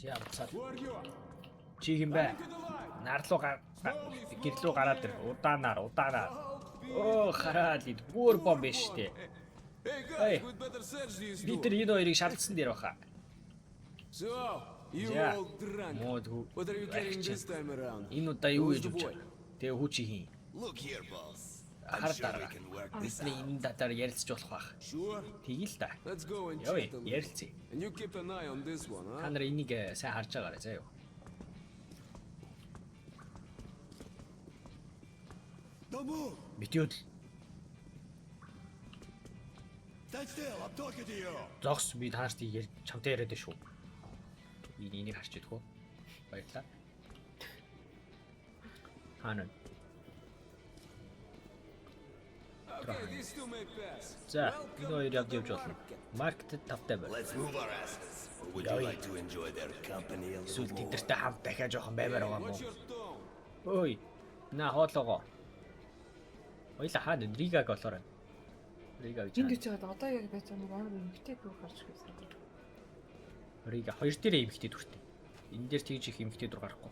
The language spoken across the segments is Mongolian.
За буцаад. Чи хин бэ? Нарлуу гэрлүү гараад ир. Удаанаар, удаанаар. Оо хараад ид бүр бом биш үү? Hey Hey. guys, we'd better search these Бид two. нар энэ хоёрыг шалгасан дээр баха. So, you За. old drunk. Муу хүү. What are you carrying this time around? Энэ удаа юу Who's гэж the явж boy? байгаа? Тэгээ хүү чи хин. Look here, boss. I'm Хар sure we дараа. can work this Бидний out. энэ датаар ярилцж болох байх. Sure. Тэгье л да. Let's go and Явъя, chat a little. ярилцъя. And you keep an eye on this one, Та huh? нар энийг сайн харж байгаарай заа юу. Don't move. Битүүд Stand still. I'm talking to you. зогс би та нарт чамтай яриад байна шүү. Энэ энийг харж идэх үү? Баярлалаа. Хаана? Okay, these two may pass. За, Welcome энэ хоёр to явж the явж болно. market. Маркетед тавтай байр. Let's move our asses. Or would you Яа. like to enjoy their company a little Эсвэл more? тэд нартай хамт дахиад жоохон баймаар байгаа юм What's уу? your tone? Ой. На хоолоогоо. Хоёлаа хаана Ригаг олоорой. Рига гэж. Энд хаана? гэж байгаа одоо яг байж байгаа нэг амар эмгтэй дүү гарч ирсэн. Рига хоёр дээрээ эмхтэй дүртэй. Энэ дээр тэгж их эмхтэй дүр гарахгүй.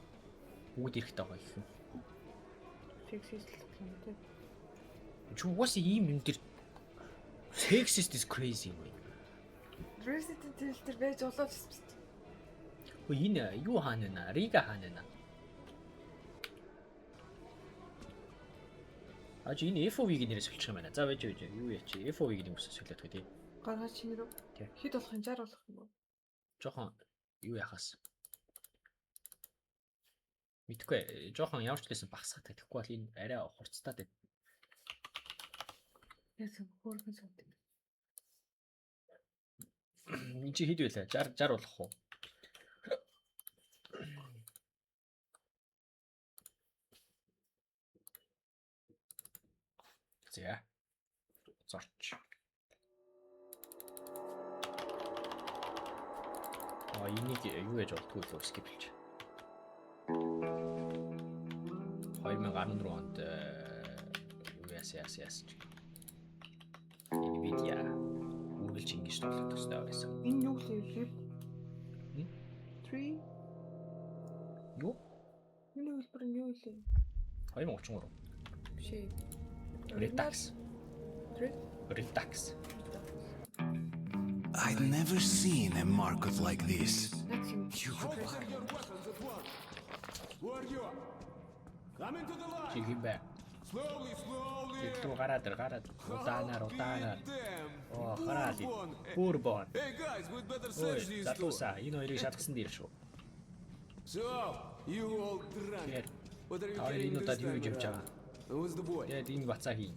Бүгд эрэхтэй байгаа гэх юм. Сексист л юм тий. Чи угаасаа ийм юм дээр sexist is crazy юм. Resident Evil дээр байж болоо ч гэсэн. Хөө энэ юу хаана вэ? Рига хаана вэ? А чи энэ FOV-г нэрээ соличих юм байна. За байж байж юу яа чи FOV-г нэг үсэ солиод тий. Гаргаж чинь рүү. Тий. Хэд болох юм 60 болох юм уу? Жохон юу яхаас. Мэдхгүй жохон ямар ч лээсэн багсгаад тэгэхгүй бол энэ арай хурцтай дээ. Яг зөв хөөрхөн сууд. Энд чи хэд байлаа? 60 60 болох уу? За. Зорч. А энийг юу яаж болдгоо лөө skip хэлж. 2014 онд юу яасан яасан яасан ч. Nvidia үргэлж ингэж тоглох төстэй байсан. Энэ юу лээ? Rip Хм? 3 Юу? Энэ хэлбэр нь юу лээ? 2033. Биш ээ. Redux. Red Redux. I'd never seen a market like this. Наац юм. Hold your weapons at once. Who are you? Come into the Чи light. хин бэ? Slowly, slowly. Тэглүү гараад ир гараад удаанаар удаанаар. Damn. Оо хараад ир. Bourbon. Бүр бон. Hey guys, we'd better Ой, search these two. залуусаа энэ хоёрыг шалгасан дээр шүү. So, you old drunk. Тэгэхээр What are you та хоёр carrying энэ this удаад юу time гэж явж around? байгаа? Who's the boy? Тэгээд энэ бацаа хийн.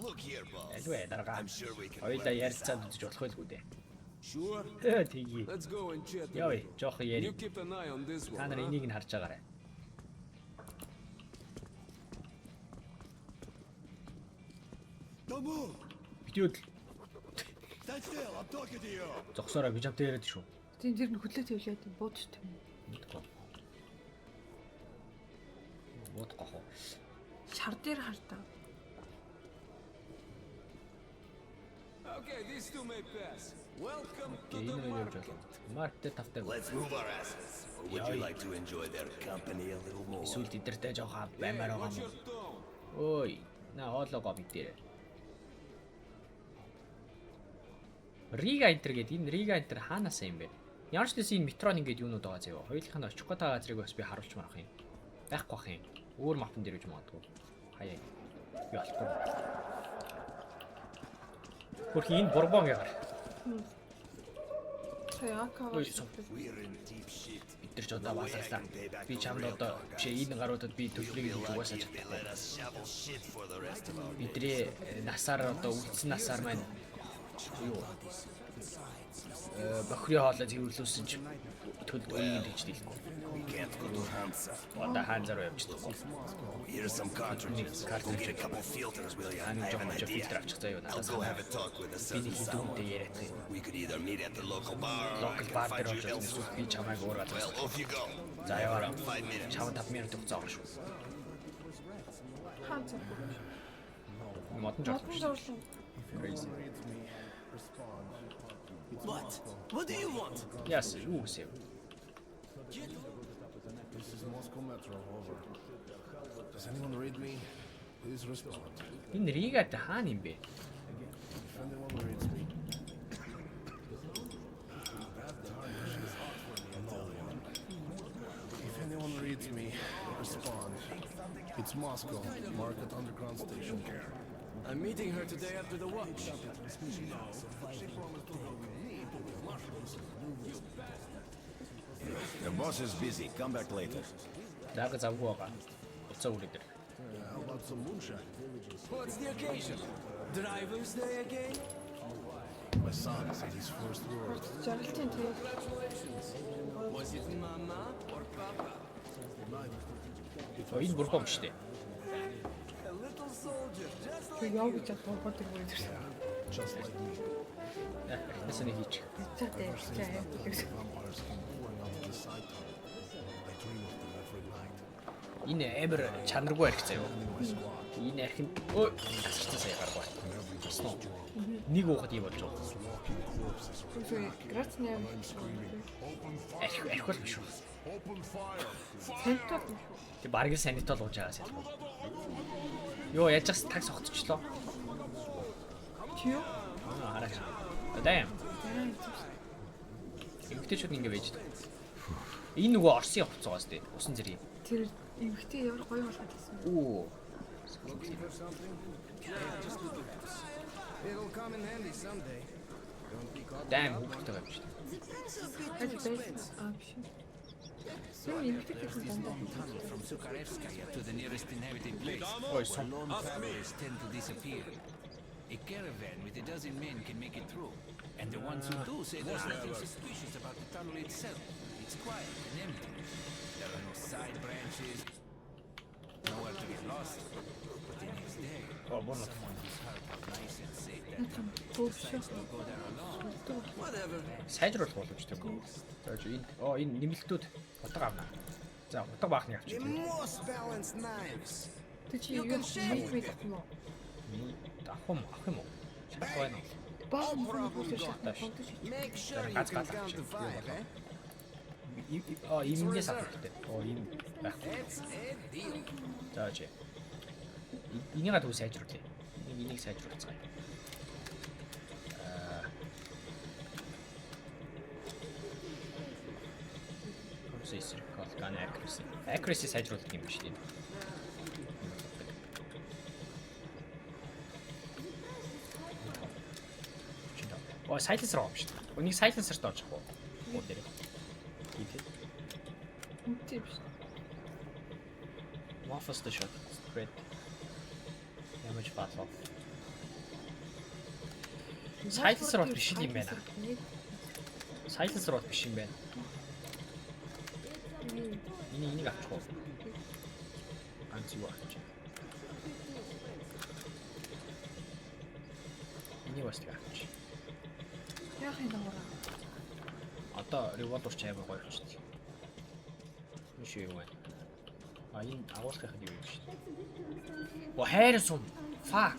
Look here, boss. Альвэ даргаа. I'm sure we can Хоёлаа work this ярилцаад out. үзэж болох байлгүй дээ. Sure. Тэгье. Let's go and chat. a Явъя, little. жоохон яри. You keep an eye on this Та one. нар huh? энийг нь харж байгаарай. Don't move. Битүүд Stand still. I'm talking to you. зогсоорой би чамтай яриад шүү. Тийм тэр нь хөдлөө тавилаад бууж тийм. Мэдгүй. Буудахгүй хоо. Шар дээр хартаа. Okay, these two may pass. Welcome to Энэ the хоёр явж market. болно. Маркетед тавтай. Let's move our asses. Or would you Яа. like to enjoy their company a little more? Эсвэл тэдэртэй жоохон Hey, баймаар байгаа what's юм. your tone? Ой, на хоолоогоо мэдээрэй. Рига энтер гэдэг энэ Рига энтер хаанаас юм бэ? Ямар ч гэсэн энэ метрон ингээд юунууд байгаа заяа. Хоёулынх нь очих гээд байгаа газрыг бас би харуулж марах юм. Байхгүй бах юм. Өөр мапан дээр үж магадгүй. Хаяа. Би олохгүй. Хөрхи энэ бурбон гар. Сая АК Ой, гарсан. We're in deep shit. Бид нар ч одоо баларлаа. Би чамд одоо биш ээ, энэ гаруудад би We'll төлбөрийг be хийж угаасаа lucky if they чадахгүй. let us shovel shit for the rest of our days. Бидний насаар одоо үлдсэн насаар маань юу бохирын хоолой цэвэрлүүлсэн ч төлбөрийг тэгж дийлэхгүй. We can't go to Hansa. Одоо хаан заруу явж чадахгүй. Here's some cartridges. Go get a couple filters, will ya? Та нэг I have жоохон an очиж idea. фильтр авчих заяа I'll надаас. go have a talk with a Би certain нэг хідэн someone. хүнтэй яриад юм. We could either meet at the local bar or I Локал can бар find дээр you очиж эсвэл elsewhere. би чамайг өөр газар. Well, off you go. За яваарай. 5 minutes. Чамд 5 минут хугацаа авах шүү. Хаан цаг. Модон Модон жолоо. зурлаа. Crazy. What? What do you want? Яс юу үсэв? This is Moscow Metro. Over. Does anyone read me? Please respond. Энэ Рига хаана юм бэ? If anyone reads me. That tarnish is hot for me, I tell you. If anyone reads me, respond. It's Moscow, Market Underground Station. I'm meeting her today after the watch. The boss is busy. Come back later. Дарга завгүй байгаа. Буцаа үрээд ир. How about some moonshine? What's the occasion? Driver's Day again? My son said his first word. Жаргалтын тэр Was it mama or papa? Оо энэ бургом шүү дээ. A little soldier, just like яа гэж бодоод тэр бүр ирсэн. Just like me. Архинаас нэг хийчих. Чад ярьчаа. Vampires came pouring out of the side tunnel. I dream of them every night. Энэ амар чанаргүй арх заяа. My squad. Энэ архин өө тасарсан сая гаргүй. Тосно. Нэг уухад юм болж байгаа. Walking corpses are Үгүй грац нэм. screaming. Open fire! Арх арх бол биш үү. Open fire! Санитол юм шүү. Тэг бараг л санитол ууж байгаа сэлгүй. Йоо яаж ч таг согтчлоо. Чи юу? Аа хараач. Damn. За юм шүү. Эмэгтэйчүүд ингэ байж байгаа. Энэ нөгөө Оросын хувцас байгаа сте. Усан зэрэг. Тэр эмэгтэй ямар гоё болгоод байсан бэ? Оо. It'll come in handy someday. Don't be caught. Damn хүүхдтэй байгаа юм шүү дээ. Хаж байсан. Аа биш. Юу эмэгтэй гэсэн дандаа. Tunnel from Sukharevskaya to the nearest inhabited place, Ой, where сум. lone travelers tend to disappear. A caravan with a dozen men can make it through, and the ones who do say there's nothing suspicious about the tunnel itself. It's quiet and empty. There are no side branches, nowhere to get lost. But the next day, Оо буруу. someone who's heard how nice and safe that tunnel is Хөөвшөө. decides to go there alone. Whatever. Сайжруулах боломжтой юм. За энэ оо энэ нэмэлтүүд утга авна. За утга баахныг The авчих. most balanced knives. Тэг чи юу нэг нэг авах юм уу? Авах юм авах юм уу? Чадахгүй байна уу? Баа мөн шатаа. Make sure you Гац can гац count to авчих. five, eh? Аа имнээс авах хэрэгтэй. Оо ийм байхгүй. That's a deal. За чи. Энийг түр сайжруулъя. Энийг энийг сайжруулцгаая. Аа. Process recall gun accuracy. Accuracy сайжруулах юм биш үү? Оо silencer авах юм шүү дээ. Энийг silencer-т орж авах уу? Оо дээр. Тийм. Үнэтэй биш. Muffles the shot. Spread. Damage path off. Silencer бол биш юм байна. Silencer бол биш юм байна. Энийг энийг авчих уу? Ганц юу авчих. Энийг бас тэг авчих. Яах юм даа. Одоо револвер ч амар гоё болчихсон. Энэ шүү юу вэ? А энэ агуулгынхад юу юм шүү дээ. Оо хайр сум. Fuck.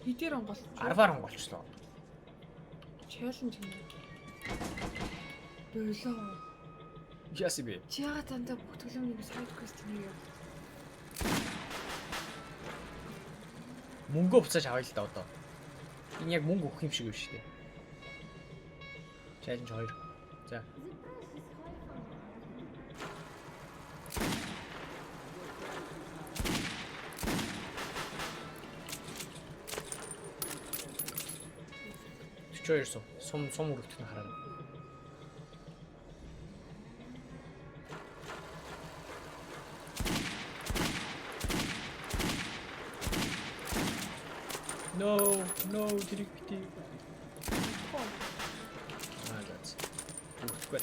Хэдээр онгол. 10-аар онгоолчлоо. Челленж юм. Болоо. Яасан бэ? Чи яагаад дандаа бүх төлөөний side quest нэг юм. Мөнгөө буцааж авъя л да одоо. Энэ яг мөнгө өгөх юм шиг биш үү? Challenge 2. За. Төчөө сум. Сум сум өргөдөх нь хараа. No, no, тэрийг бити. Аа, за. Өгөхгүй.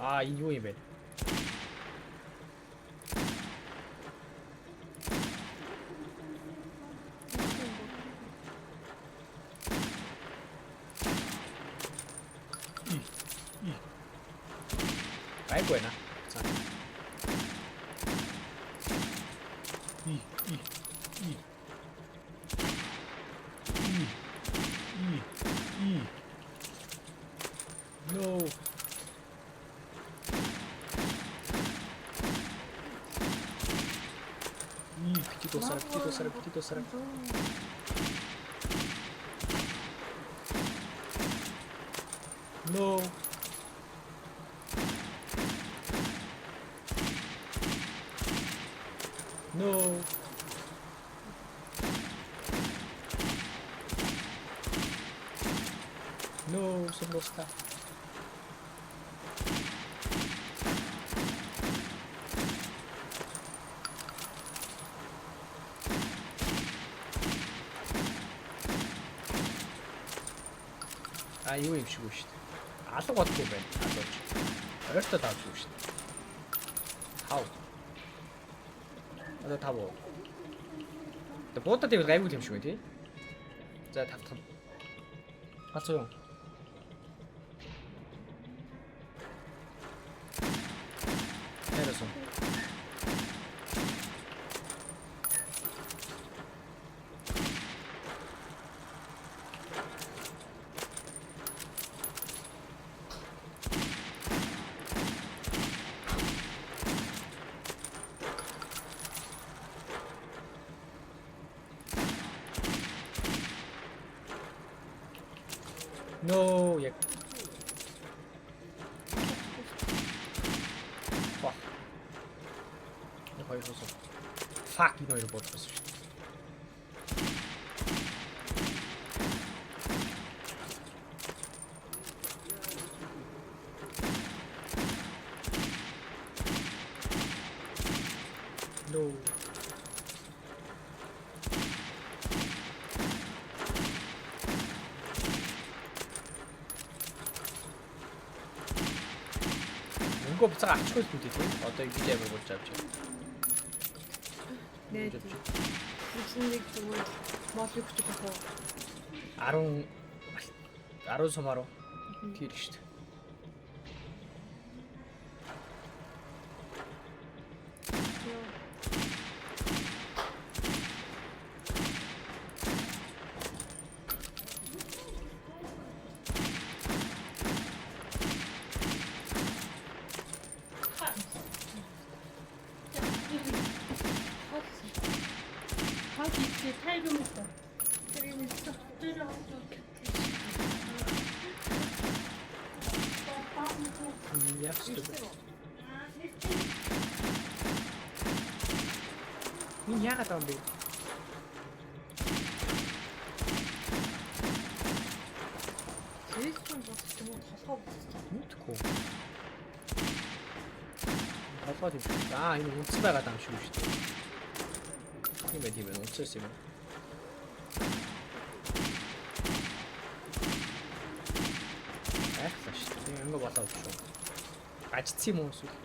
Аа, энэ юу юм бэ? Гайгүй байна. За. И и и. Бити дуусаарай, бити дуусаарай, бити дуусаарай. No. No. No, сум дуусна. А юу юм шиг үү шүү дээ. Алга бодгүй байна. Алууч. Ойртой тавьж шүү дээ. Тав. Одоо тав уу. Тэгээ буудаад ивэл гайгүй юм шиг байна тий. За тавтах. Галзуу юм. Нэрсэн. No, яг. Fuck. Нэг хоёр хусуу. Fuck, энэ хоёр бодсон шүү дээ. No. Мөнгө буцаага авчихгүй л үү тийм. Одоо ингэж амар болж авч байна. Нээд. Үсэн нэг зүгээр мол юу гэж байх уу? 10 10 сумаар уу? Тэр шүү дээ. Йоо. Яг шүү. Энэ яагаад байгаа юм бэ? Телефон бодчих юм уу? Толгой бодчих. Мэдгүй. Толгой тийм шүү. Аа, энэ унтсан байгаа дам шиг шүү дээ. Тийм байх, тийм байх. Унтсан юм. Айхлаа шүү дээ. Ингээ болоод шүү. Ажицсан юм уу эсвэл?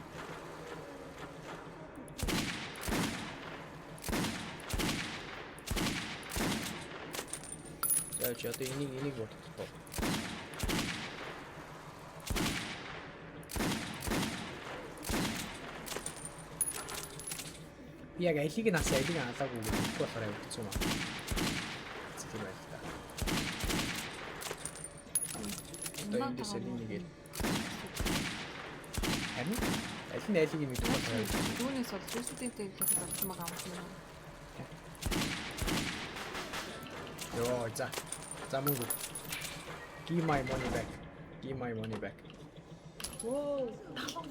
За чи одоо энийг бодох. Би яг алийг нь асан, алийг нь алаагүй гэж мэдэхгүй болохоор аюу хэцүү маа. Тийм байл та. Одоо эндээс энийг л харин аль нь алийг нь мэдэхгүй болохоор аюу хэцүү. Түүнээс бол Resident Evil-ийн авсан байгаа юм уу? Йоо, за. За мөнгө. Give my money back. Give my money back. Воо.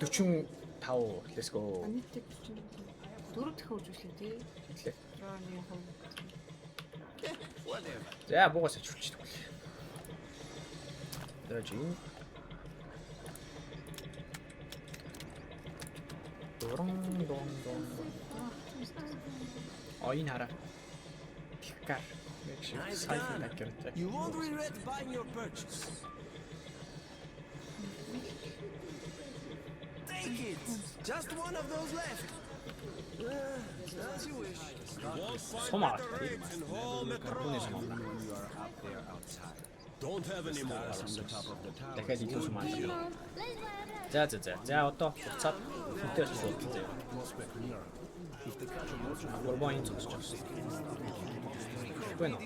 45, let's go. Нийтдээ 44 дахин үзүүлээ тий. Тэглээ. За нэг хоёр. За буугаас ачуулчихдаг. За чи энэ дуран дон дон. А энэ хараа. Пикар. Яг шиг сайн такертай. You won't regret buying your purchase. Take it! Just one of those left. As you wish. Сум аваад тийм. Түүний сум авлаа. Don't have any more. Дахиад илүү сум авлаа. За за за. За одоо буцаад хүнтэй очиж суудлаа заяа. Гурван энэ зогсож байна. Bueno.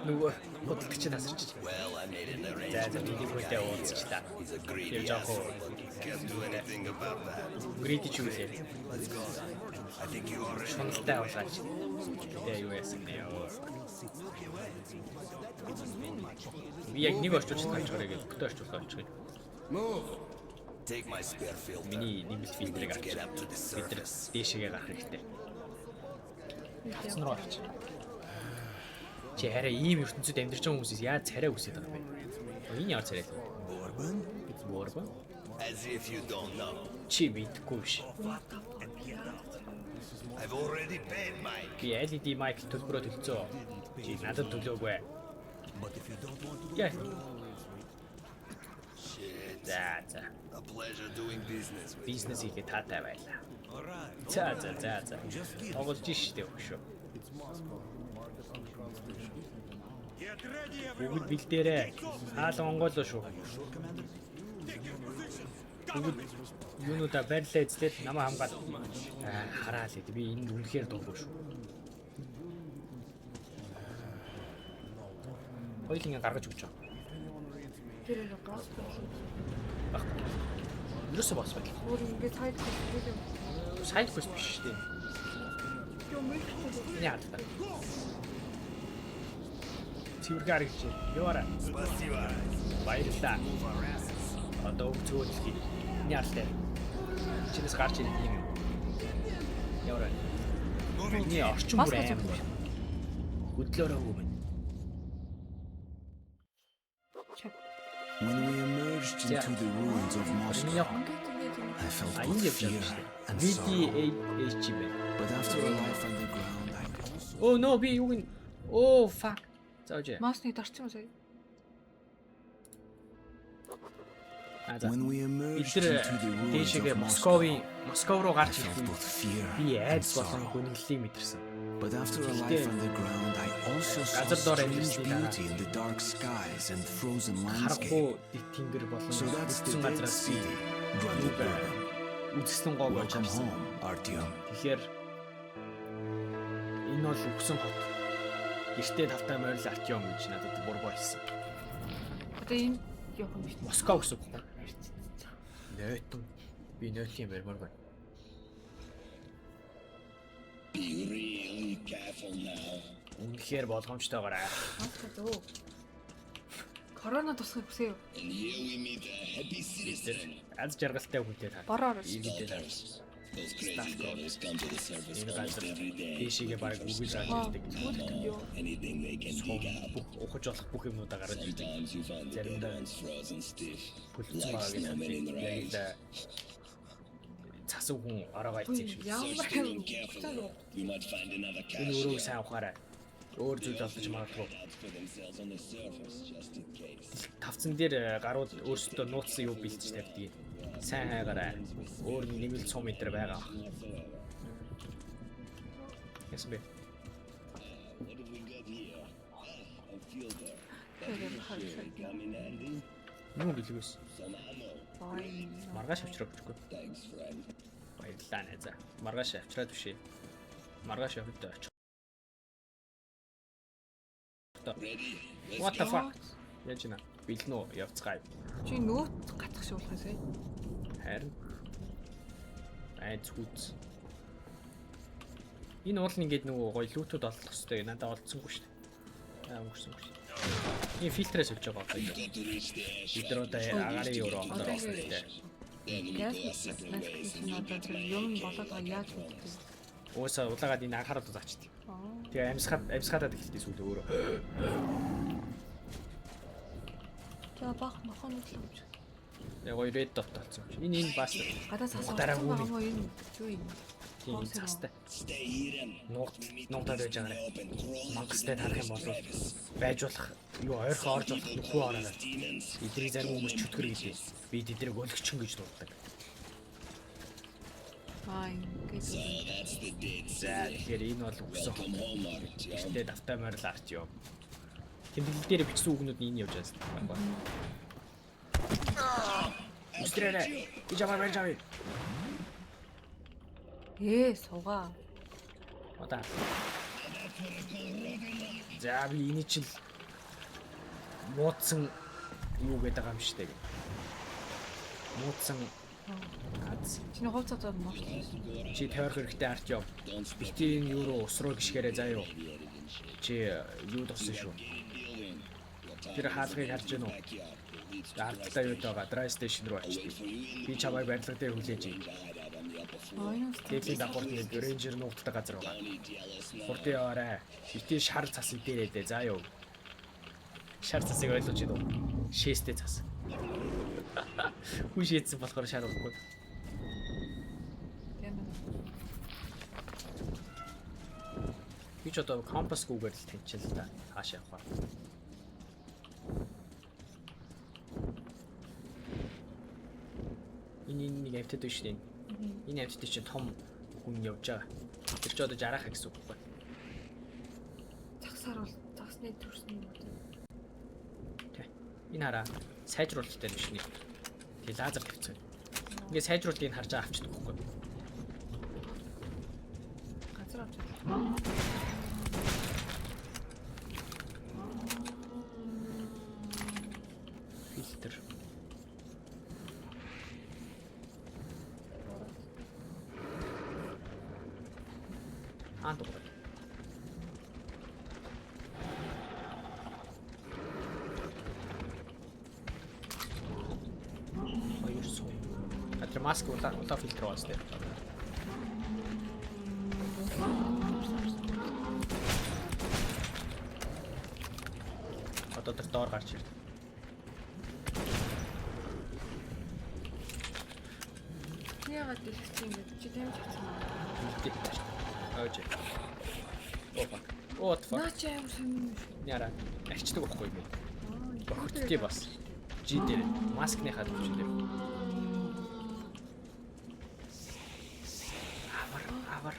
Нөгөө худалдагч тасарч. Well, I made an За arrangement. за би хүнтэй уулзчлаа. He's a greedy Тэр жоохон asshole, but Can't do anything about that. Greedy ч юу лээ. Let's go. I think you already Шуналтай улаач. Гэтэ юу яасан бэ? Би яг нэг орчуулж чадах гэж бүтэн орчуулах очих. Move. Take my spare filter. Миний нэмэлт We фильтрийг need to авч. get up to the Бид нар surface. дээшээгээ гарах хэрэгтэй. Тавцан руу орч. Чи арай ийм ертөнцид амьдарч байгаа хүмүүсээс яаж царай үсээд байгаа юм бэ? Энэ ямар царай вэ? Bourbon? Bourbon? As if you don't know. Чи мэдэхгүй биш. I've already paid Mike. Би аль хэдийн Майкл төлбөрөө төлцөө. Чи надад төлөөгүй. Яа. Shit. За за. A pleasure doing business with you. Бизнес хийхэд таатай байлаа. За за за за. Тоглож штэ өгшөө. It's Moscow. Market underground station. Get ready, everyone. Бүгд бэлдээрээ. Хаал онгойлоо шүү. Take your positions. Бүгд юунуудаа байрлалаа эзлээд намаа хамгаал. Аа хараал хэд би энд үнэхээр дургүй шүү. Хоёулынгаа гаргаж өгч байгаа. Тэр нэг гол байх. Баггүй. Ерөөсөө бос байл. Өөр ингээд side quest хийх юм. Side quest биш шүү дээ. Юу мэдэхгүй. Миний хадгалаа. Цэвэрхэн харагдаж байна. Яваарай. Спасибо. Баярлалаа. Одоо өг зөөл хий. Миний харлаа. Чинээс гарч ирэх юм юм. Яваарай. Миний орчин бүр Маска аим. Хөдлөөрөөгүй мэн. When we emerged Yeah. into the ruins of Moscow, Миний явах. Ингээд ингээд ингээд. I felt А both энд явж fear байгаа шүү дээ. and sorrow. VDAH юм байна. But after a life underground, I also Оо нөө би юуг нь Оо fuck. За үжи. Маусны дарчих юм сая. А за. When we Бид emerged нар into the ruins дээшээгээ of Московын Moscow, Москов руу I гарч felt ирэх both fear би and айдас болон sorrow. гүнгэлийг мэдэрсэн. But after a Гэхдээ life underground, I also saw газар доор strange амьдарсны дараа beauty in the dark skies and frozen Харахгүй landscape. дэт тэнгэр болон So that's the бүтсэн dead газраас би city, grunted юуг Bourbon. үзэсгэлэн гоо болж Welcome харсан. home, Artyom. Тэгэхээр энэ бол үхсэн хот. Гэртээ тавтай морил Артем гэж надад бурбо хэлсэн. Одоо энэ явах юм биш. Москов гэсэн үг байхгүй. Нойтон. Би нойтын юм барьмаар байна. Be really careful now. Үнэхээр болгоомжтойгоор аа. Маска зөө. Корона тусахыг хүсэв. And here we meet a happy citizen. Аз жаргалтай хүнтэй та. Бороо орж. Иргэдээ та. Those crazy devils come to the surface Энэ almost газар every day. дээшээгээ бараг үгүйс авч Аа, ирдэг. сүүлд юу? Anything they can dig up. Бүх ухаж болох бүх юмнуудаа гаргаж ирдэг. Sometimes you find the dead Заримдаа ones frozen stiff, Бүлцэн like байгаа гэж snowmen in their яг eyes. л цасан хүн ороогоо ицсэн юм шиг. Ямар Search the room carefully. You might find another Энэ cache. өрөөг сайн ухаарай. Өөр зүйл олдож магадгүй. Out for themselves on the surface, just in case. Тавцан дээр гарууд өөрсдөө нууцсан юу бэлтэж тавьдгийг. Сайн хайгаарай. Өөр нэмэлт сум энэ байгаа. Яасан бэ? What have we got here? Ah, a filter. Тэр харагдсан. Come in handy. Юу гэлгээс? Some ammo. Бай. Маргааш авчраа өгчихгүй. Thanks, friend. Баярлалаа найзаа. Маргааш авчраад бишээ. Маргааш яваад очих. Ready? Let's What the fuck? Яаж ийна? Бэлэн үү? Явцгаая. Чи нөөц гатах шиг болох юм сая. Харин. Айц хүүц. Энэ уул нь ингээд нөгөө гоё лүүтүүд олох хэвээр надад олдсонгүй шүү дээ. Аа өнгөрсөнгүй шүү дээ. Энэ фильтрээ сольж байгаа одоо ингэ. Got to reach the air Бид нар одоо агаарын евро Одоо одоо ингэ хэрэгтэй. Then we газ go our separate маск ways чинь and you одоо get тэр my юм AK болоод like байгаа I яаж promised. мэддэг. Уусаа улаагаад энэ анхаарал заачдаг. Аа. Тэгээ амьсгаад амьсгаадаад эхэлтий сүүл өөрөө. За бах нохоо нэг л юм шиг. Тэгээ гоё red dot болсон юм чи. Энэ энэ бас Гадаа цаас Дараагүй орсон байгаа юм уу энэ юу юм? тийм энэ цастай. Stay here and Нуугд нуугдаад байж байгаарай. open crawl Мангастай тарах юм бол байж болох юу ойрхон орж болох нөхөө ороорой. demons. Эдрийг зарим хүмүүс чөтгөр гэлээ. Би тэднийг өлгчөн гэж дууддаг. Аа ингээд So that's the dead За city. тэгэхээр энэ бол үгсэн хот. Welcome home, Artyom. Гэтэ давтай морил Артем. Тэмдэглэл дээр бичсэн үгнүүд нь энэ явж байгаа юм байна. Үстрээрээ. Би жамаар барьж авъя. ээ суугаа. Одоо. За би эний чинь муудсан юу гэдэг байгаа юм штэ. Муудсан Аз. Чиний хувцас аваад морчлоо. Чи тойрох хэрэгтэй Артем. Бити энэ юу руу ус руу гიშгээрээ заа юу. Чи юу туссан шүү. Тэр хаалгыг харж гэнэ үү? Ардлаа юу байгаа dry station руу очив. Би чамайг барилга дээр хүлээж ийн. Аа энэ Дээдлийн давхарт нэг рейнджер нуугддаг газар байгаа. Хурдан яваарай. Бити шар цас идээрээ дээ заа юу. Шар цасыг ойлгож байна уу? Шээстэй цас. Хүн шээдсэн болохоор шар болохгүй. Би ч одоо компас гүгээр л таньчихл та. Хааш явах вэ? Энэ энэ нэг амьтад биш үү? Энэ амьтад чинь том хүн явж байгаа. Тэр чи одоо жараахаа гэсэн үг байхгүй. Загсаар бол загсны төрсөн юм уу? Тэ. Энэ хараа сайжруулалттай биш нэ. Тэг лазер тавьчихсан. Ингээ сайжруулалтыг харж байгаа авчдаг байхгүй. Газар авч чадлаа. Фильтр. Аа дуурай. Хоёр сум. А тэр маск улаан улаан фильтр байгаа сте. Одоо тэр доор гарч ирд. Яагаад дэлгэцэн ингэж чи дамж авсан юм? Үлдээ. Ойж. Оо fuck. Oh what the fuck. Наа чи амар сонин юм шүү. Яра. Арчдаг байхгүй юм. Бохирддээ бас. G дээр маскныхаа төвчөн дээр. Авар, авар.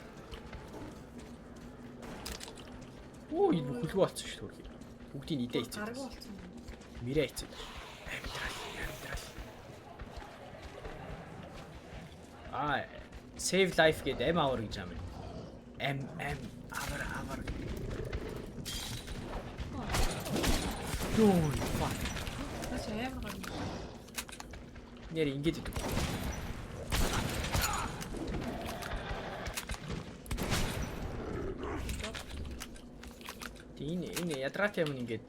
Оо энэ хөлгөө болсон шүү дээ. Бүгдийг идэ ийцээ. Гаргүй болсон. Мэрэ ийцээ. Амьдрал, амьдрал. Аа, save life гэдэг M hour гэж юм. M M авар авар. Йоо, fuck. Наа чи амар гарна. Нэр ингэж идэг. Тэг энэ энэ ядраатай юм ингээд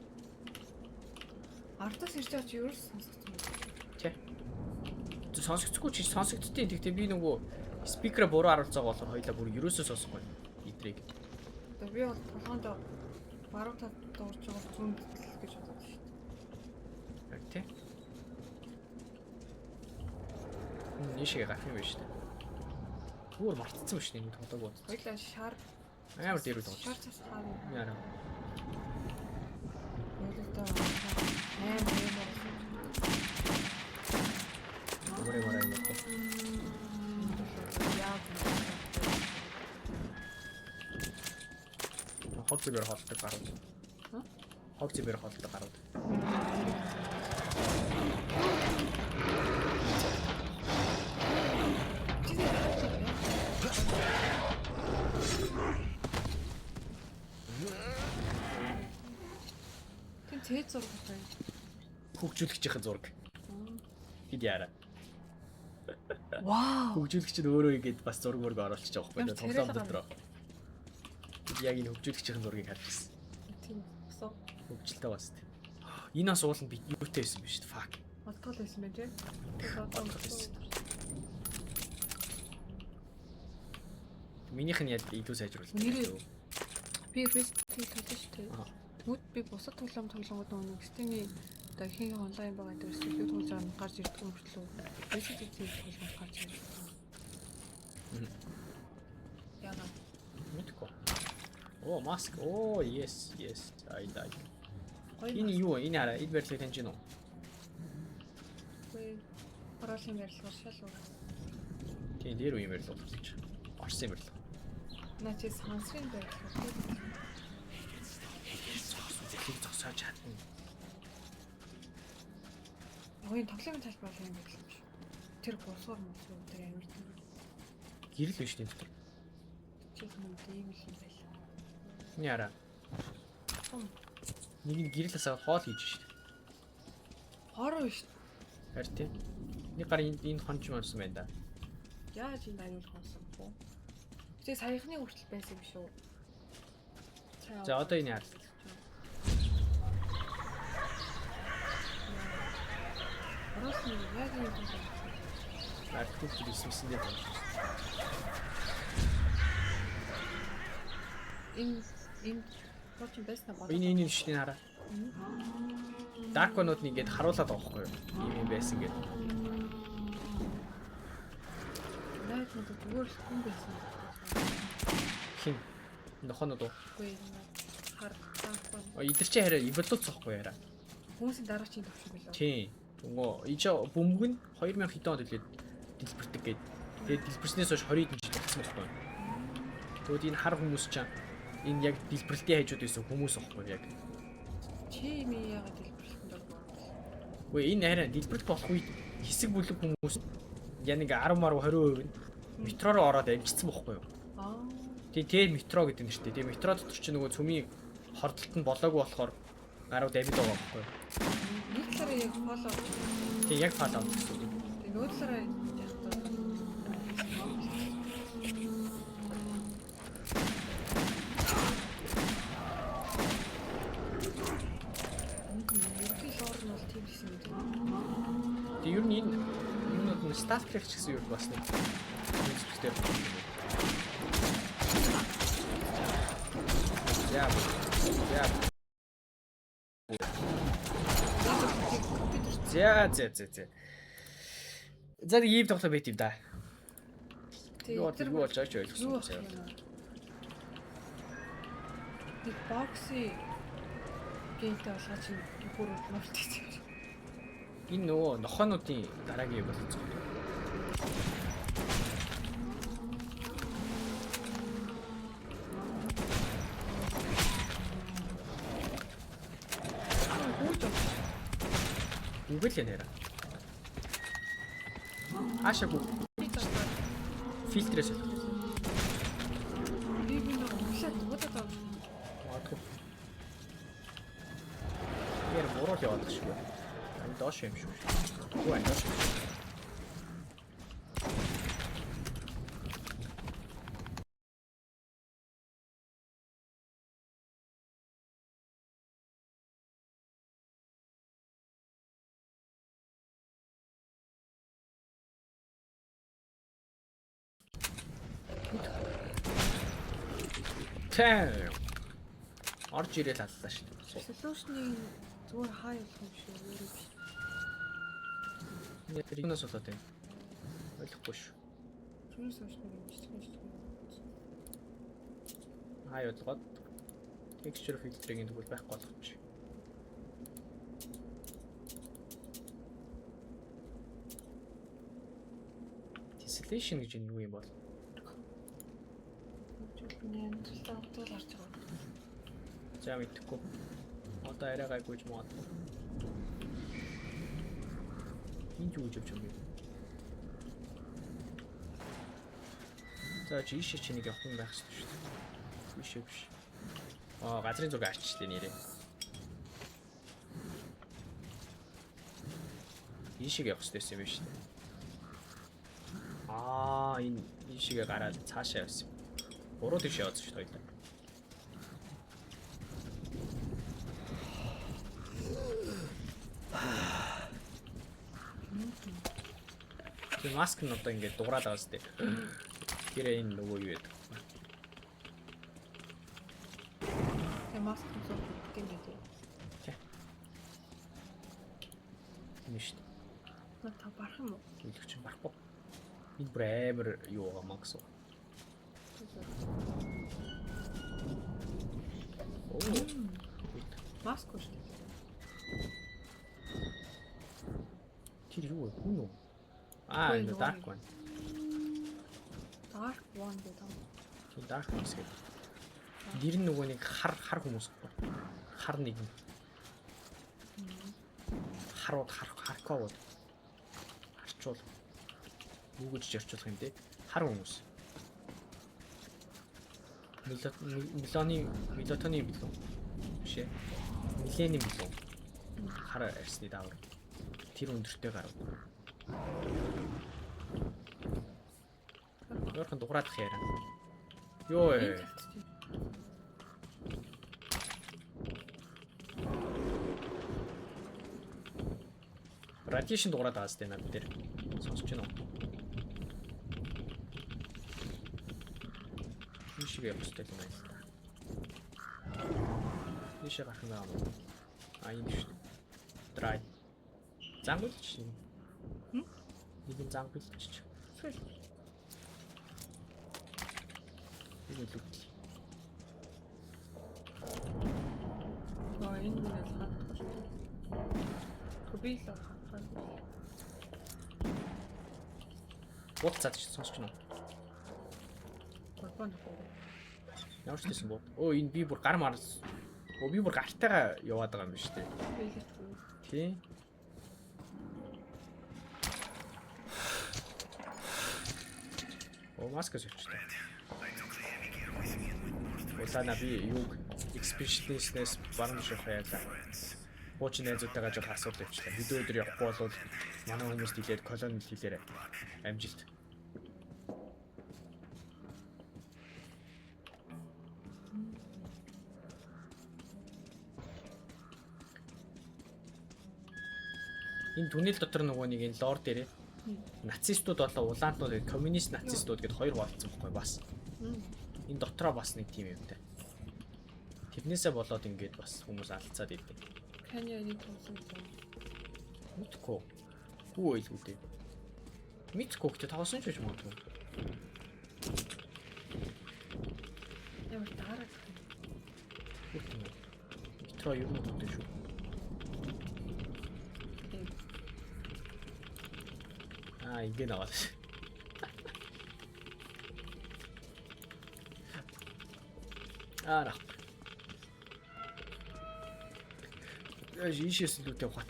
Ардаас ирж байгаа чи ерөөс сонсогдсон юм. тий. Зү сонсогдохгүй чи сонсогддیں۔ Тэгтээ би нөгөө спикерэ буруу харуулж байгаа болохоор хоёлаа бүр ерөөсөө сонсохгүй. Идрийг. Одоо би бол толгоонд баруун талд дуурж байгаа зүүн тал гэж бодод шүү дээ. Яг тий. Нийшээ гарах юм байна шүү дээ. Өөр мартцсан шүү дээ энэ тоглоог бод. Хоёлаа шар Амар дээр үү тоглож. шар цас хаа. Яра. Ойлтой амар амар. Өөрөө мараа юм байна. Яа. Хог зибэр хоолтой гарууд. Хог зибэр хоолтой гарууд. Чи Тэн цэд зураг байна. Хөгжүүлэгчийн зураг. Хэд яараа. Вау. Хөгжүүлэгч нь өөрөө ингэж бас зураг мөрөг оруулчих жоох байхгүй Ямар тоглоом царайлга дотор. Яг энэ хөгжүүлэгчийн зургийг харж ирсэн. Тийм. Асуу. Хөгжилтэй бас тийм. Энэ бас ууланд би юутай байсан биш үү? Fuck. Олдгол байсан байх тий. Олдгол байсан. Минийх нь яд илүү сайжруулалт. Нэрээ- Би бэстийг тоглож шүү дээ. Аа. Тэгмүүд би бусад тоглоом тоглонгод нөгөө нэг Steam-ийн одоо ихэнх онлайн байгаа дээрс би тоглож байгаа нь гарч ирдэг мөртлөө. Basic зүйн тоглоом гарч ирдэг. Яна. Мэдгүй. Оо, маск. Оо, yes, yes. I like. Гоё. Энэ юу вэ? Энэ хараа. Энэ барилгыг таньж гин үү? Үгүй. Паралын барилгаар шал уу. Тийм, дээр үеийн барилга болж. Орсын барилга. Наа чи сансрын барилга. Зэхлийг зогсоож чадна. Гоё тоглоомын талбай бол юм байл юм шиг. Тэр гусуур мусуур тэр амар тийм. Гэрэл биш тийм дотор. Чи юм ийм л юм байл. Энэ хараа. Том. Нэг нь гэрэл асаа хоол хийж шít. Хороо биш. Харин тийм. Нэг гар энд хонч монсон байна да. Яаж энэ аюул хонсон бэ? Тэгээ саяхны хүртэл байсан юм шүү. За одоо энэ яар. Ороос нь яг юм юм. Архитектур дисмисэн дээр байна. Энэ энэ хуучин байсан аа. Энэ энэ шин хараа. Dark One-ууд нь ингээд харуулад байгаа байхгүй юу? Ийм юм байсан гэдэг. Найд надад зүгээр л хүн байсан. Хин. Нохонод уу? Үгүй хар Dark One. Идэр чи хараа эволюц байхгүй хараа. Хүмүүсийн дараачийн төвшин билүү? Тийм. Нөгөө ижи бөмбөг нь 2000 хэдэн онд үлээд дэлбэрдэг гээд. Тэгээд дэлбэрснээс хойш 20 хэдэн жил болсон байхгүй юу? Тэгвэл энэ хар хүмүүс чинь энэ яг дэлбэрэлтийн хажууд байсан хүмүүс байхгүй яг. Чи ми яагаад дэлбэрэлтэнд орсон? Үгүй энэ хараа дэлбэрэлт болох үед хэсэг бүлэг хүмүүс яг нэг 10 мар 20% нь метро руу ороод амжицсан байхгүй юу? Аа. Тэгээ метро гэдэг нэртэй. Тэгээ метро дотор чинь нөгөө цөмийн хордлолт нь болоогүй болохоор гарууд амьд байгаа байхгүй юу? Нэг талаараа яг фоллоу. Тэгээ яг фоллоу гэсэн үг. Тэгээ нөгөө талаараа яг тоо. Ерөнхий лор нь бол тийм гэсэн үг. Тэгээ ер нь энэ юмнууд нь Stalker ч гэсэн юу бас нэг зүйлстэй байна. За. За. За за за за. За нэг ийм тоглоом байт юм да. Юу юу болж байгааг ч ойлгосон юм. Нэг бокси геймтэй болгоо чи бүр мөртөж юм. Энэ нөгөө нохоонуудын дараагийн юм болсон. Үгүй л нэрэ. Хаашаа гү. Фильтрээс л. Би би нэг өглөө удаад байгаа. Магадгүй. Яг буруу л яваад шиг байна. Ань доош юм шүү. Үгүй ань доош. Тэ. Орж ирээл аллаа шүү дээ. Solution-ыг зүгээр хаа явах юм шиг өөрөө биш. Тэр юунаас болоод байна? Ойлгохгүй шүү. Түүнээс хойш нэг юм жижигэн жижигэн. Хаа явуулгаад texture filter-ийн тэгвэл байхгүй болгочих. Tessellation гэж энэ юу юм бол? Би амьдралдаа утгаал харж байгаа. За мэдэхгүй. Одоо арай гайгүй ч магадгүй. Энд юу гэж явж байгаа юм бэ? За чи ийшээ чи нэг явах юм байх хэрэгтэй шүү дээ. Ийшээ биш. Аа газрын зураг арчлаа нэрээ. Ийшээ явах хэрэгтэй юм биш үү? Аа энэ ийшээгээ гараад цаашаа явсан. Буруу тийш яваад шүү дээ хоёлаа. Тэр маск нь одоо ингээд дуграад байгаа зү. Тэр энэ нөгөө юу яадаг. Тэр маск нь зөв юм байдаг. Тэ. Энэ шүү дээ. Наа та барах юм уу? Үлгч чинь барахгүй. Энэ бүр амар юу байгаа маа гэсэн. Оо. Маск шүү дээ. Тэр юу вэ? Хүн үү? Аа, энэ Dark One. Dark One гэдэг юм. Тийм Dark One гэдэг. Нэр нь нөгөө нэг хар хар хүмүүс байхгүй. Хар нэг юм. Харууд хар харковууд. Харчуул. Юу гэж орчуулах юм те? Хар хүмүүс. Мелоны мелатонин билүү? Биш ээ. Милений билүү? Хар арсны даавар. Тэр өндөртэй гарав. Өөрхөн дугураадах яриа. Йоо. Энэ талт чи. Radiation дугуйраад байгаа сте над дээр. Сонсож байна уу? Энэ шиг явах хэрэгтэй юм байна л та. Ийшээ гарах юм байна уу? А энэ шүү дээ. Dry. Зангуйлч юм. Хм? Нэг юм зангуйлч. Эсвэл Энэ л үгүй. Аа энэ мөн л хатахгүй шүү дээ. Би л хатахгүй. Бууд цаад ч сонсож байна уу? Гурван нөхөө. Ямар ч байсан бууд. Өө энэ би бүр гар мар. Өө би бүр гартайгаа яваад байгаа юм биш үү? Би л хэвгүй. Тий. Оо маска сольчлаа. Улаана би юуг expedition-ээс баруун ших яалаа. Хуучин найзуудтайгаа жоох асуудал явчлаа. Хэдэн өдөр явахгүй болвол манай хүмүүст хэлээд колони хэлээрэй. Амжилт. Энэ түнэл дотор нөгөө нэг энэ лор дээрээ нацистууд болоо улаантнууд гэдэг коммунист нацистууд гэд хоёр хуваалцсан байхгүй бас. Энэ дотроо бас нэг тийм юмтай. Тэрнээсээ болоод ингээд бас хүмүүс алдцаад идэв. Каньоны тулсан зам. Мэдгүй. Хүү байлгүй дээ. Мэдгүй гэхдээ тоглосон ч гэж магадгүй. Ямар дараа гэх юм. Үгүй юм. Метро ер нь үгүй шүү. Тийм. Аа ингэ наваад. Аа нах. Яа ийшээс л үтэй ухаат.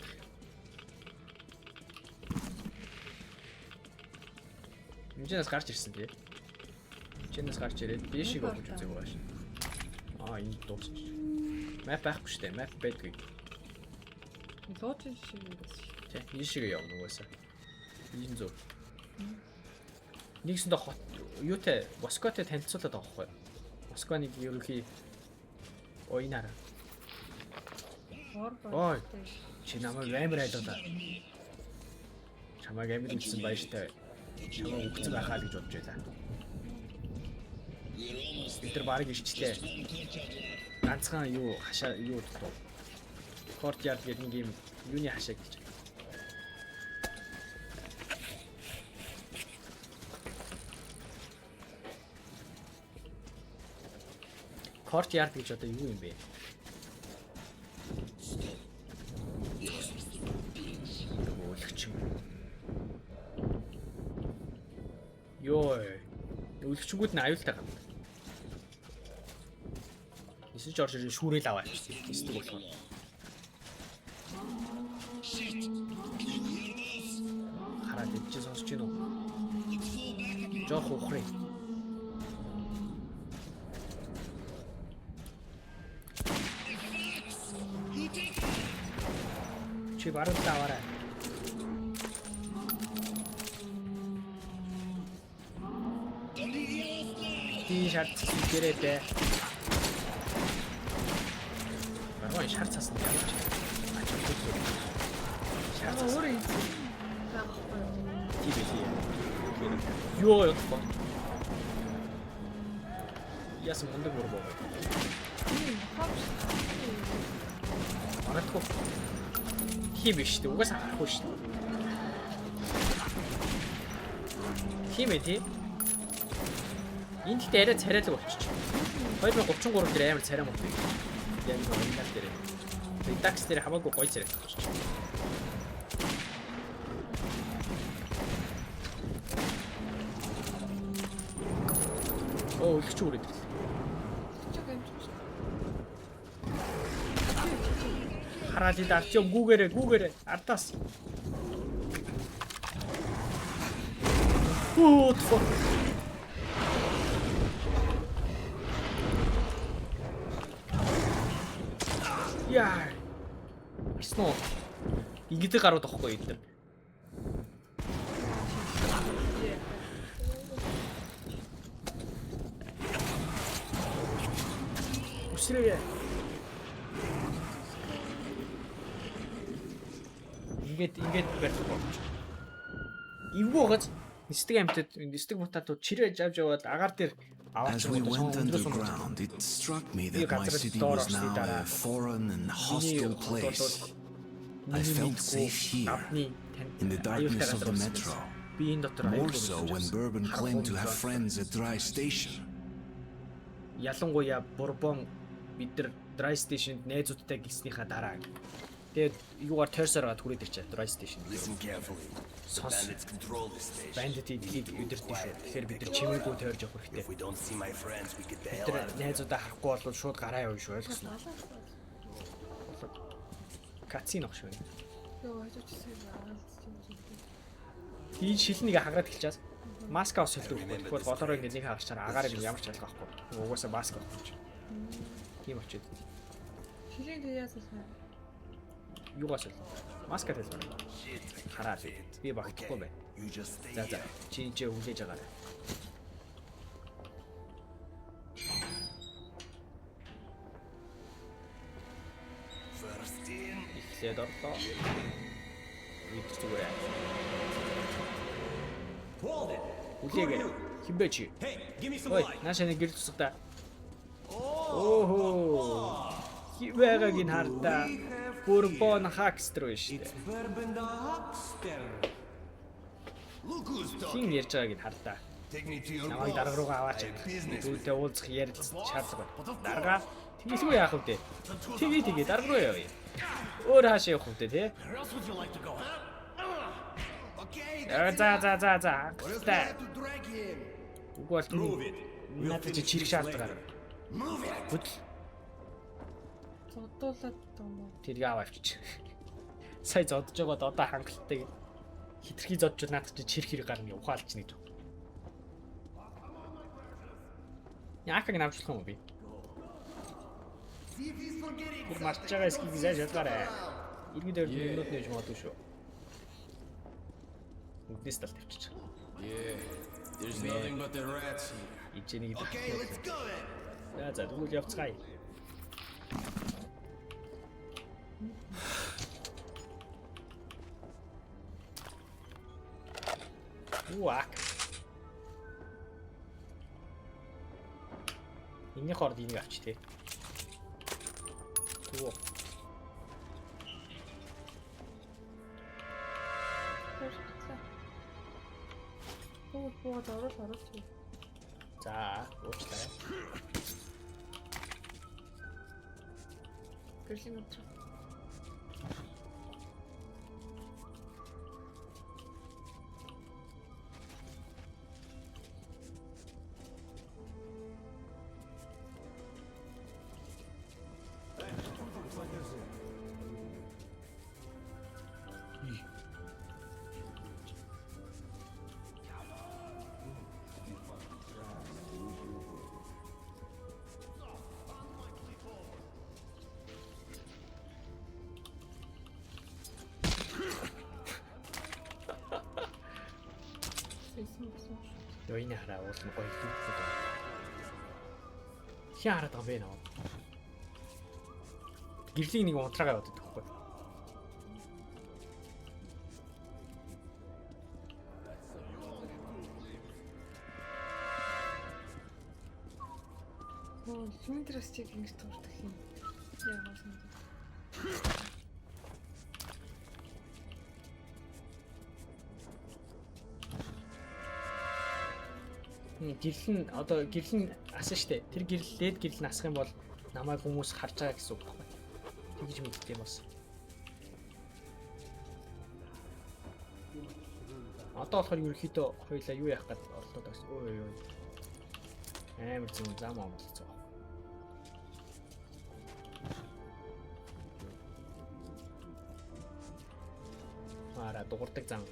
Хэмжээнээс гарч ирсэн тий. Хэмжээнээс гарч ирээд дээшийг ухаж үзег байгаа шин. Аа энэ дуусчих. Map байхгүй шүү дээ. Map байдгүй. Луучин шиг юм байсан шүү. Тий, ийшээ явна угаасаа. Энэ зөв. Нэгсэндээ хот юутай Москватай танилцуулаад байгаа байхгүй юу? Москваны ерөнхий Ой энэ хараа. Ор Ой. боо. Чи намайг амар айлуулаа. Чамайг амар үлдсэн баяртай. Чамайг үгцэн байхаа л гэж бодож байлаа. Бид нар барыг ирчлээ. Ганцхан юу хашаа юу дутуу. Courtyard гэдэг нэг юм юуны хашаа гэж. Courtyard гэж одоо юу юм бэ? Өлөгчин. Йой. Өлөгчнгүүд нь аюултай гарна. Нисэж орж ирээ шүүрэл аваа. Нисдэг болохоор. Хараад ид чи сонсож гин үү? Жохо ухрээ. Чи баруун талаа аваарай. Би шар цас дээрээ дээ. Баруун шар цас нь яаж ач холбогдол. Шар цас Өөрөө ийцэн. Байхгүй юу? тийм байлээ. Йоо ёо. Яасан мундаг мөр боо. Тийм, хавш. Магадгүй. Тийм биш үү? Угаасаа харахгүй шүү дээ. Тийм ээ тий. Энэ гэхдээ арай царайлаг болчих. 2033 дээр амар царай муу. Яг нэг оригинал дээр. Redux дээр хамаагүй гоё царай болчих. Оо, өлгч үрээд ирлээ. Чиг амжиж шүү. Хараал энд Артем гүүгээрээ гүүгээрээ ардаас. What the fuck? Яа. Арсан уу? Ингэдэг гарууд авахгүй энэ. Үсрээрээ. Ингээд барих болж. Эвгүй байгааз нисдэг амьтад нисдэг мутатууд чирээ жавж яваад агаар дээр As we went underground, it struck me that my city was now a foreign and hostile place. I felt safe here, in the darkness of the metro. Би энэ дотор More so when Bourbon claimed to have friends at Dry Station. Ялангуяа Бурбон бид нар Dry Station-д найзуудтай гиснийхаа дараа. Тэгээд юугаар тойрсоор гад хүрээд ирчээ Dry Station. Listen carefully. Сонс. Bandits control this station. Бандит эдгийг өдөртөн шүү. Тэгэхээр бид нар чимээгүй тойрж явах хэрэгтэй. If we don't see my friends, we get the Бид hell нар out of here. найзуудаа харахгүй бол шууд гараа явна шүү. Ойлгосноо. Кацин огш байна. Йоо, хажууч юм аалцчих юм шиг. Тийм шилнийг хагараад эхэлчихээс. Маска бас сольдог байхгүй. Тэгэхээр голоороо ингээд нэг хагарчаар агаар ингээд ямар ч ялгаа байхгүй. Угаасаа маска байхгүй чинь. Тийм очиод. Шилийн тэг яаж болох вэ? Юугаас солино? Маска талбар. Хараа. Би багтахгүй байна. You just stay За за. here. Чи энэ ч хүлээж агаарай. First in. Эхлээд орлоо. Бид зүгээр. Hold it. Хүлээгээ. Хин бэ чи? Hey, give me some Ой, light. наашаа нэг гэрэл тусгадаа. Оохоо. Хивээгааг нь хардаа. Бурбон хакстер биш үү? Bourbon the Huckster. Look who's Хин talking. ярьж байгааг нь хардаа. Take me to your Намайг boss. дарга руугаа аваач. I have business with Түүнтэй уулзах ярилцах шаардлага байна. Дарга тэгэлгүй яах вэ? Тэгээ тэгээ дарга руу явъя. Өөр хаашаа явах вэ те? Where else would you like to go, huh? Okay, За that's за enough. за за. Or else we Хангалттай. have to drag him. Үгүй бол Move it. түүний надад чи чирэг шаардлага гарна. Move it. Хөдөл Зодуулаад байгаа юм уу? тэрийг аваа авчиж. Сая зодж байгаад одоо хангалттай хитрхи зодж наадах чи чирх хэрэг гарна ухаалч нэг. Яакаг навчлах юм уу би? See if he's forgetting Тэр мартж байгаа эсхийг сайн шалгаарай. Иргэд ойрд өмнөд нэж магадгүй шүү. Үднээс тал тавьчих. Yeah, there's nothing but the rats here. Ичээ нэг Okay, let's go then. За за тэгвэл явцгаая. Уак. Энийний хоорд энийг авч тий. Түү. Баярлалаа. Буу буугаад орол оруулж. За, уучлаарай. Гэрлийн өдрө. Сэсэн гэсэн. Йоо энэ хараа уулын гоё лүп. Хин хараад байгаа юм бэ нөө? Гэрлийн нэг унтраагаа яваад байдаг байхгүй. Оо, хин дээрс чиг ингэж турдаг юм. Яагаад юм бэ? Гэрэл нь одоо гэрэл нь асан штэ. Тэр гэрэл дээд гэрэл нь асах юм бол намайг хүмүүс харж байгаа гэсэн үг байхгүй. Тэгж мэддэг юм бас. Одоо болохоор ерөнхийдөө хоёлаа юу яах гээд орлоод байсан. Ой ой ой. Амар зам зам амлцсан. Ара дуурдаг зам.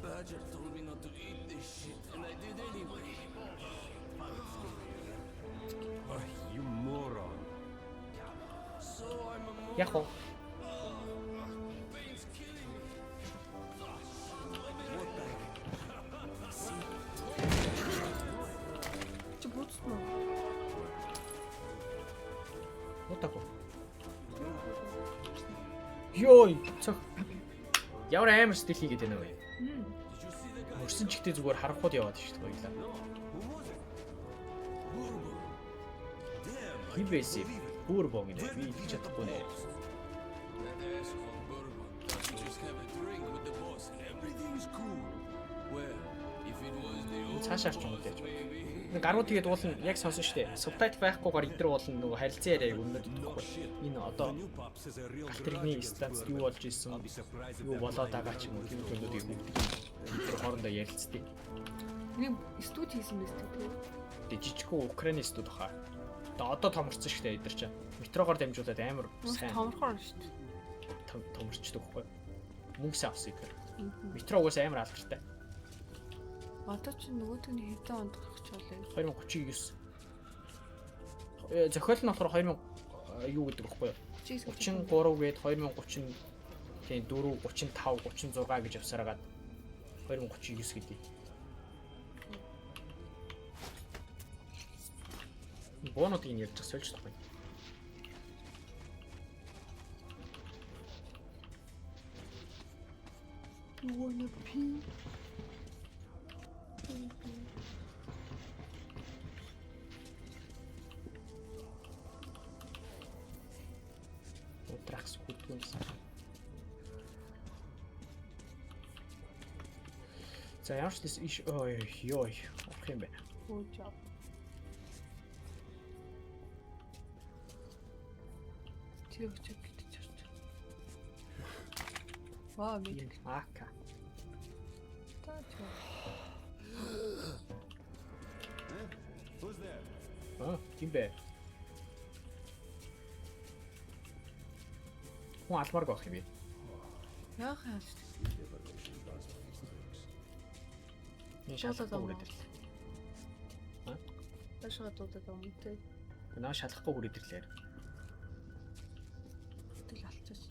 Badger told me not to eat this shit, and I did anyway. Oh, you moron. So Яг уу. Чи бууцсан уу? Мутако. Йой, цох. Ямар амар стил хийгээд байна вэ? Мөрсөн чигтээ зүгээр харанхууд яваад шүү дээ баялаа. Хин байсан юм? Бүр боо гинэ. Би илж чадахгүй нэ. That asshole Bourbon thought he'd just have a drink with the boss and everything's cool. Well, if it was the old Цаашаа арч юм boss, яаж. maybe. Энэ гарууд тэгээд уулна яг сонсон шүү дээ. Субтайтл байхгүйгээр эдэр уулна нөгөө харилцан яриаг өмнөд идэхгүй. Энэ одоо галт тэрэгний станц юу болж исэн, юу болоод байгаа ч юм уу тийм зүйлүүдийг бүгд тэр хоорондоо ярилцдаг. Нэг студ хийсэн биз дээ. Тэгээ жижигхэн Украины студ баха. Одоо томорцсон шүү дээ эдэр чинь. Метрогоор дамжуулаад амар Сайн сайн томорхоор шүү дээ. томорчдөг байхгүй. Мөнгө сайн авсан эдэр. Метро угаасаа амар алдартай. Одоо чи нөгөөдөх нь хэдэн онд гарах ч болоо. 2039. Зохиол нь болохоор 2000 юу гэдэг байхгүй юу? 33 гээд 2030 тийм 4 35 36 гэж явсараад 2039 гэдэг. Буунуудыг нь ярьж сольж тахгүй. You wanna pee? Утрахс хүдгүй юмсан. За ямар ч дэс иш ой ёй орох юм байна. Good job. Тэр өчиг гэдэг чарч. Вау, мэд. Ака. Та ч. Who's there? Аа, тийм бэ. Хүн алмаарг байх юм бэ? Яах юм алж. Энэ шалахгүй хүрээд ирлээ. Башгаа дуудаад байгаа юм те. Наа шалахгүй хүрээд ирлээ. Тэгэл алчаач.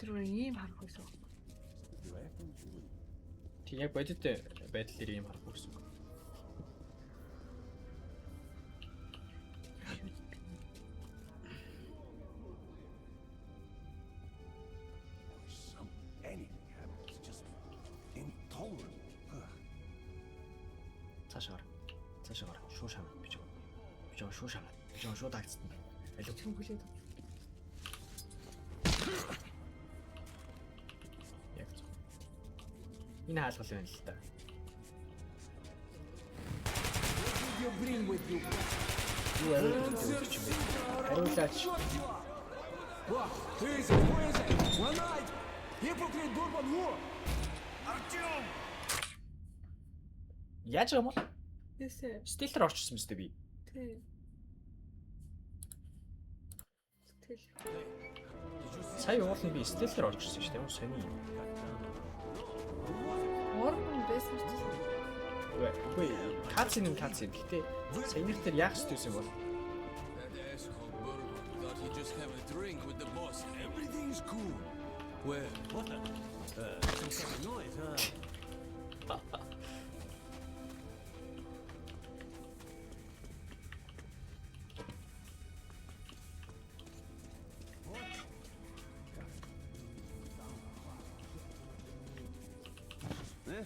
Тэр бүр ийм харах байсан. Тэг яг бодит байдал дээр ийм харахгүй гэсэн үг. Anything happens, just intolerable. Ugh. Цаашаа гар. Цаашаа гар. Шуу шавна би чам. Би чам шуу шавна. Би чам шуу тагцсан. Алив. Чим хүлээд. Яг зөв. Энэ хаалгал байна л да. You bring with you? Юу ариулж өгч юм бэ? Хариулаач. Who is it? Who is it? One night! Hypocrite Bourbon who? Artyom! Яаж байгаа юм бол? Тэсээ. Стилтер орчихсон мэт би. Тэ. Тэгэл. Сая уулын би стилтер орчихсон шүү дээ. Ямар сони юм. Уран байсан ч гэсэн. Үгүй, кацин юм кацин. Гэтэ саяных дээр яах ёстой юм бол? That asshole Bourbon thought he'd just have a drink with the boss and everything's cool. Well, What the? Some kind of noise, huh? Eh?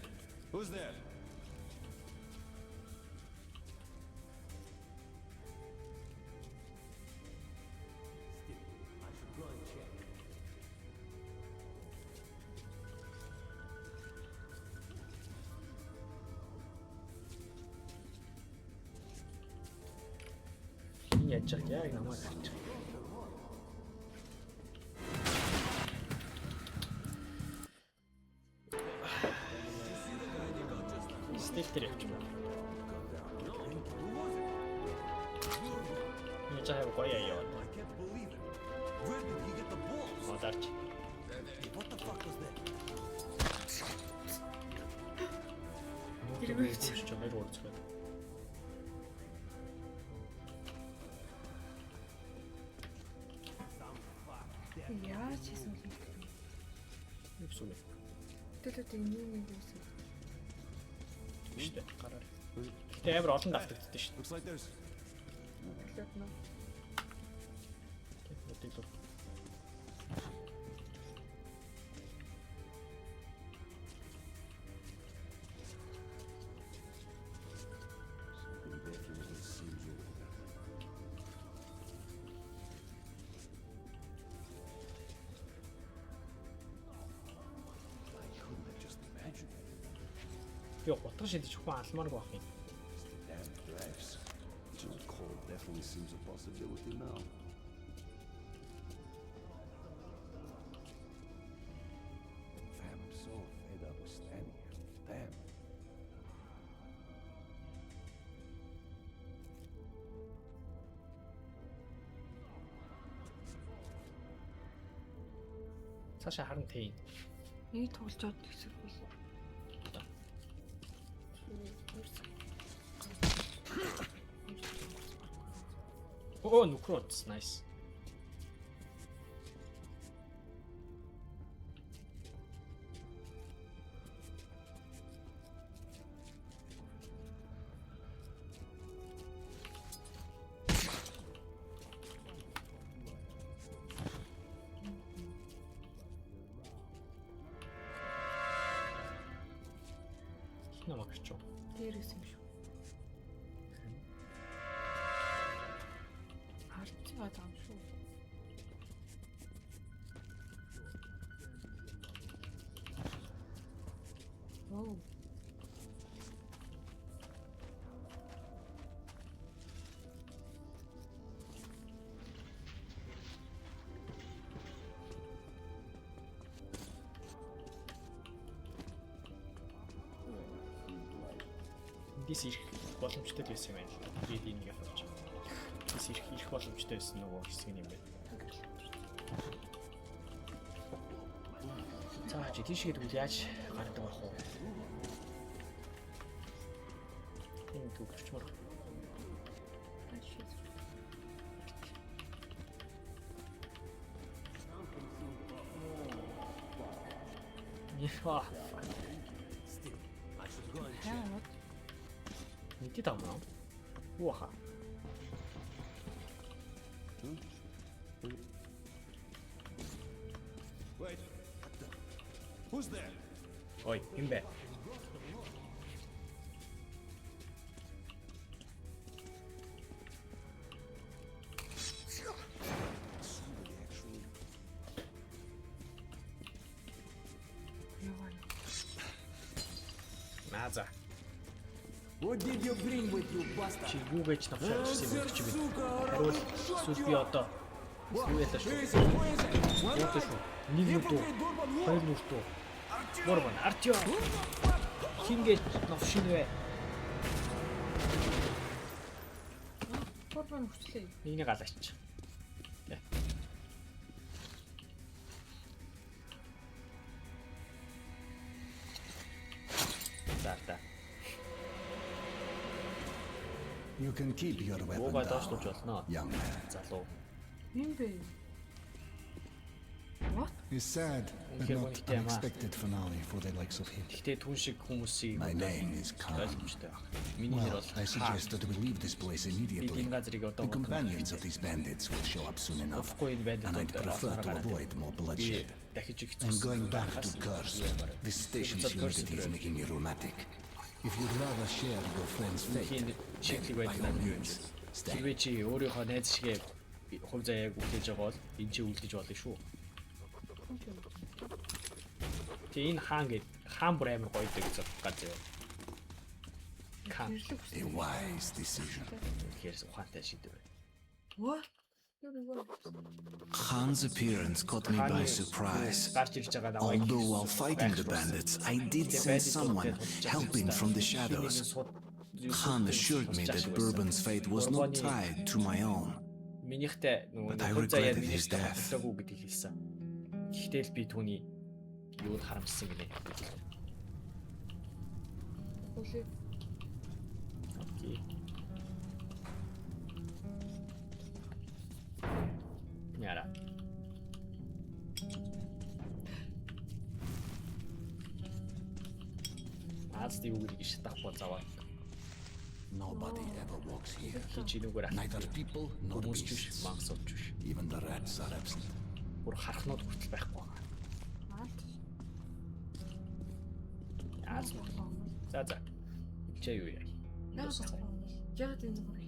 Who's there? I should go and check. Энэ яаж байгаа яг намайг харж байгаа. Стилтер явчих юм. Энэ жаа гоё яа. I can't believe it. Where did he get the balls? Модарч. What the fuck was that? Тэр чи 2 3 зөхөд. Яаж хийсэн бэ? Юу гэсэн үг вэ? Төлөөд энэ нэг гэсэн. Шүү дээ. Гараар. Гэтэ амар олон давтагддаг шүү Looks like there's Төлөөд нөө. дээ. Нүдийг л. Something definitely seems old. I couldn't have just imagined it. Би утга шидэж хүн алмааргүй байх юм. It's the damn drafts. Which old cold definitely seems a possibility now. Fam, I'm so fed up with standing here. Damn. Цаашаа харан тийм. Нэг тоглож аваад гэсэн бол. Оо нүкрот nice. Намайг очив. Дээр гэсэн юм шүү. Харж байгаа юм шүү. Оо. Эндээс ирэх боломжтой л байсан юм байна. Би энийг авч. Эндээс ирэх боломжтой байсан нөгөө хэсэг нь юм байна. За чи тийшээ тэгвэл яаж гардаг байх вэ? Тийм төгсчмөр. Яа. Яа. Мэдээд байгаа юм уу? Юу хаа? Wait. What the? Who's there? Ой, юм бэ? Somebody actually. Яа. Нааза. What did you bring with you, bastard? Чи юу гэж навшаад ирсэн юм бэ чи би? Хариул эсвэл би одоо юу ялаа шүү. Уутай шүү. Нэг нүрт үү? Хоёр нүрт үү? Бурбан, Артём. Хин гэж новшин вэ? Бурбан хүчлээ. Нэгний галаач. Тэ. За та. You can keep your weapon Уугаа down, доошлуулж болно. young man. Залуу. Юм бэ? What? It's sad, but Үнэхээр not гонхтой юм аа. unexpected finale for the likes of him. Гэхдээ түн шиг хүмүүсийг My одоо name is Khan. ойлгомжтой байх. Миний нэр Well, бол I suggest that we leave this place Бид immediately. энэ газрыг одоо The companions of these bandits will show up soon enough, Удахгүй энэ and I'd бандитууд prefer to олохоор гараад avoid more би bloodshed. дахиж их I'm going back to Kursk. This station's Буцаад Kursk humidity is рүү. making me rheumatic. If you'd rather share your friend's fate, Үнхийн шийдлийг then by байж all надад юу юм means, бэ? stay. Хэрвээ чи өөрийнхөө найз шигээ хувь заяаг үлдээж байгаа бол энэ чи үлдээж болно шүү. Тэг энэ хаан гээд хаан бүр амар гоё дэг гэж газар юу. Хаан Хэрлэг A хүчлээ. wise decision. тэгэхээр ухаантай шийдвэр. What? Юу юу? Khan's appearance caught me by surprise. Гарч ирж байгаа намайг. Although while fighting the bandits, I did sense someone helping from the shadows. Khan assured me that Bourbon's fate was not tied to my own. Минийхтэй нөгөө But I хувь заяа regretted his минийхтэй death. холбоогүй гэдгийг хэлсэн. Гэхдээ л би түүний юунд харамссан гинэ. Үлээ. Окей. Яра. Аазд юу гэдэг шатахгүй заваа. Nobody ever walks here. Хин ч энүүгээр Neither people nor хүмүүс ч биш, beasts. мангасууд ч биш. Even the rats are absent. Бүр хархнууд хүртэл байхгүй байгаа. Аалт. Ааз. За за. Чи юу яа? Яг энэ